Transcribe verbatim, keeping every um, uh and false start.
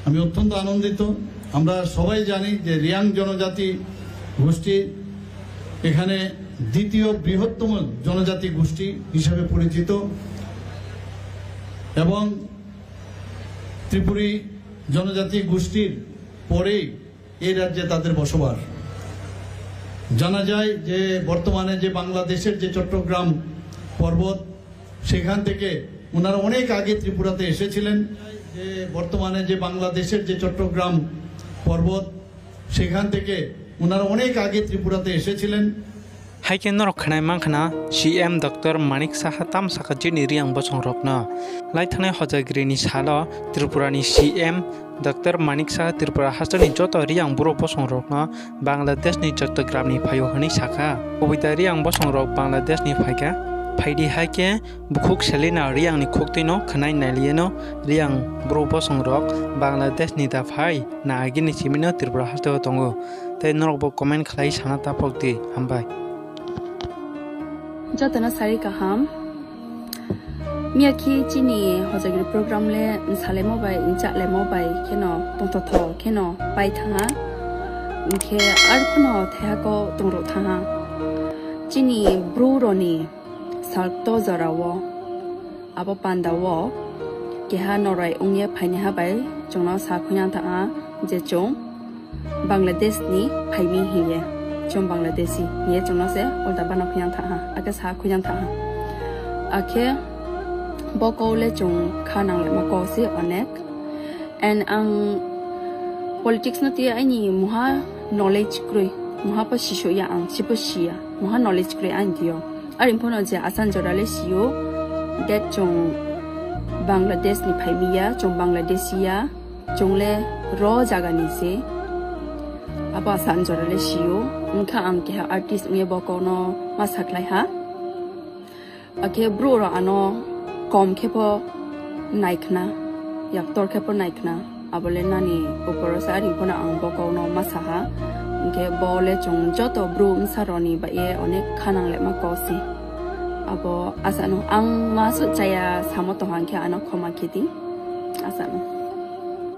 আমি অত্যন্ত আনন্দিত। আমরা সবাই জানি যে রিয়াং জনজাতি গোষ্ঠী এখানে দ্বিতীয় বৃহত্তম জনজাতি গোষ্ঠী হিসাবে পরিচিত এবং ত্রিপুরী জনজাতি গোষ্ঠীর পরেই এই রাজ্যে তাদের বসবাস। জানা যায় যে বর্তমানে যে বাংলাদেশের যে চট্টগ্রাম পর্বত, সেখান থেকে ওনারা অনেক আগে ত্রিপুরাতে এসেছিলেন। যে বর্তমানে যে বাংলাদেশের যে চট্টগ্রাম পর্বত, সেখান থেকে ওনারা অনেক আগে ত্রিপুরাতে এসেছিলেন। Hai khe norok khnai mankha na, C M Doctor Manik Saha tam sakha chini Riyang bosongrokno. Lai thanai hojagrini salo Tripurani C M Doctor Manik Saha Tripura hasteni joto Riyang borok bosongrokno Bangladeshni Chottogramni phaio hwnwi sakha. Kubui da Riyang bosongrok Bangladeshni phaikha. Phaidi hai khe bukhuk selina Riyangni khuktwino khwnai nailiyeno Riyang borok bosongrok Bangladeshni da phai na agini simino Tripura hasteo tongo. Tei norokbo comment khlai sana taphok di. Hambai. Jotono sari kaham. Miyakhi chini hojagri program le nsalemo bai, nchaklemo bai kheno tongthotho kheno pai thangha. Hingkhe arphano thaiha kok tongrok thangha. Chini bru roni salto jorao, abo pandao keha norai wngya phainiha bai chwngno sa khuinang thangha je chwng Bangladesh ni phaimi hiye, chwng Bangladeshi hiye chwngno se ulta bana khuinang thangha, ake sa khuinang thangha. Akhe bo kok le chwng kha nanglaima kok se onek. And ang politics no twi aini muha knowledge kwrwi, muha pa siso ya ang, sipo siya, muha knowledge kwrwi aini tio. Ari phano je asan jora le sio, that chwng Bangladesh ni phaimi ya, chwng Bangladeshi ya, chwng le ro jaga ni se. Abo asan jora le sio, wngkha ang keha artist wngya bo kok no ma saklai ha. Akhe bru rok ano kom khe pho naikhna, yaktor khe pho naikhna, abole nani uporo sa ri phano ang bo kok no ma saha. Hingkhe bo le chwng joto bru bwsa roni bai ye onek kha nanglaima kok si. Abo asano ang ma su chaya samo tongha hingkhe ano khoma khe di. Asano.